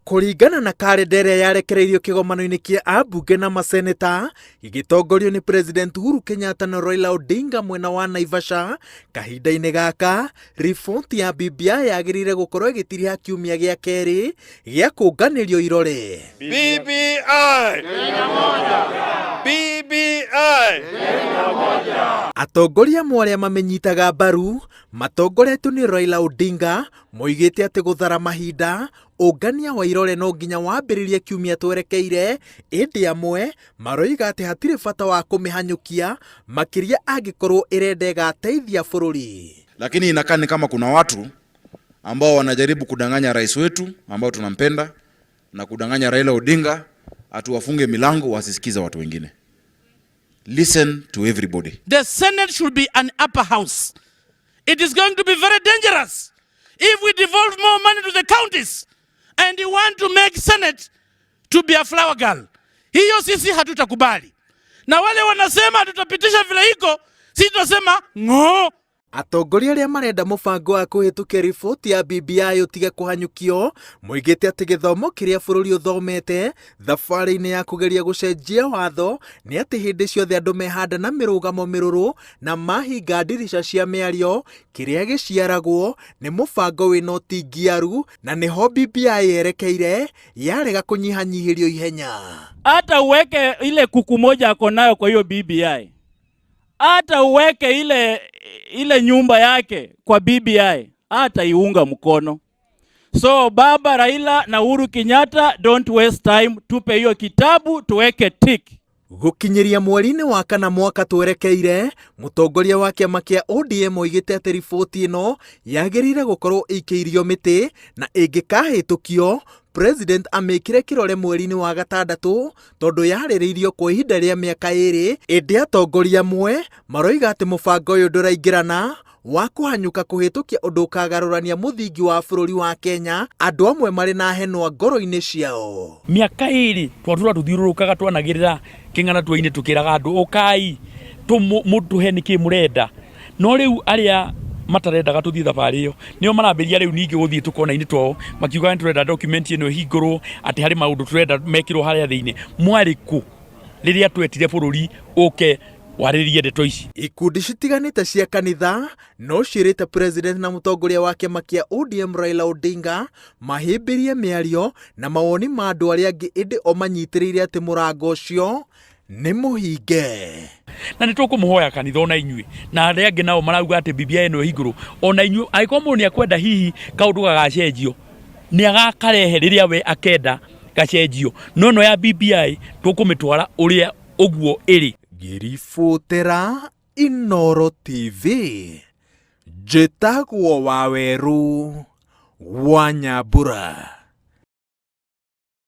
Kũringana na karenda ĩrĩa yarekereirio kĩgomano-inĩ kĩa ambunge na maseneta gĩgĩtongorio nĩ President Uhuru Kenyatta na Raila Odinga mwena wa Naivasha, kahinda-inĩ gaka riboti ya BBI yagĩrĩire gũkorwo ĩgĩtiriha kiumia gĩa kerĩ gĩa kũnganĩrio irore. BBI! Kenya moja! BBI! Kenya moja! Atongoria amwe arĩa mamĩnyitaga mbaru matongoretio nĩ Raila Odinga moigĩte atĩ gũthara mahinda ũngania wa irore no nginya wambĩrĩrie kiumia twerekeire, ĩndĩ amwe maroiga atĩ hatirĩ bata wa kũmĩhanyũkia makĩria angĩkorwo ĩrenda ĩgateithia bũrũri. Lakini inakaa ni kama kuna watu ambao wanajaribu kudanganya rais wetu ambao tunampenda na kudanganya Raila Odinga atuwafunge milango wasisikize watu wengine. Listen to everybody. The Senate should be an upper house. It is going to be very dangerous if we devolve more money to the counties and you want to make Senate to be a flower girl. Hiyo sisi hatutakubali. Na wale wanasema tutapitisha vile iko, sisi tunasema ng'o. Atongoria arĩa marenda mũbango wa kũhĩtũkia riboti ya BBI ũtige kũhanyũkio moigĩte atĩ gĩthomo kĩrĩa bũrũri ũthomete thabarĩ-inĩ ya kũgeria gũcenjia watho nĩ atĩ hĩndĩ ciothe andũ mehanda na mĩrũgamo mĩrũrũ na mahinga ndirica cia mĩario, kĩrĩa gĩciaragwo nĩ mũbango wĩna ũtingiaru na nĩho BBI yerekeire yarega kũnyihanyihĩrio ihenya. Hata uweke ile kuku moja ako nayo kwa hiyo BBI, hata uweke ile ile nyumba yake kwa BBI, hata iunga mkono. So baba Raila na Uhuru Kenyatta, don't waste time, tupe hiyo kitabu tuweke tick. Gũkinyĩria mweri-inĩ wa kana mwaka twerekeire, mũtongoria wa kĩama kĩa ODM oigĩte atĩ riboti ĩno yagĩrĩire gũkorwo ĩikĩirio mĩtĩ na ĩngĩkahĩtũkio President amĩkĩre kĩrore mweri-inĩ wa gatandatũ tondũ yarĩrĩirio kwa ihinda rĩa mĩaka ĩrĩ, ĩndĩ atongoria amwe maroiga atĩ mũbango ũyũ ndũraingĩrana wa kũhanyũka kũhĩtũkia ũndũ ũkagarũrania mũthingi wa bũrũri wa Kenya, andũ amwe marĩ na henwa ngoro-inĩ ciao. Mĩaka ĩrĩ twatũra tũthiũrũrũkaga twanagĩrĩra kĩng'ana tuainĩ tũkĩraga andũ ũkai mũtũhe nĩkĩ mũrenda, no rĩu arĩa matarendaga tũthiĩ thabarĩ ĩyo nĩo marambĩrĩria rĩu ningĩ gũthiĩ tũkona-inĩ twao makiugaga nĩ tũrenda document ĩno ĩhingũrwo atĩ harĩ maũndũ tũrenda mekĩrwo harĩa thĩinĩ. Mwarĩ kũ rĩrĩa twetire bũrũri ũke warĩrĩrie ndeto ici? Ikundi citiganĩte cia kanitha no ciĩrĩte President na mũtongoria wa kĩama kĩa ODM Raila Odinga mahĩmbĩrie mĩario na mawoni ma andũ arĩa angĩ ĩndĩ o manyitĩrĩire atĩ mũrango ũcio nĩ mũhinge. Na nĩ tũkũmũhoya kanitha ona inyuĩ na arĩa angĩ nao marauga atĩ BBI ĩno ĩhingũrwo, ona inyuĩ angĩkorwo mũndũ nĩ akwenda hihi kaũndũ gagacenjio nĩ agakarehe rĩrĩa we akenda gacenjio, no ĩno ya BBI tũkũmĩtwara ũrĩa ũguo ĩrĩ. Ngĩribotera Inooro TV, njĩtagwo Wawerũ wa Nyambura.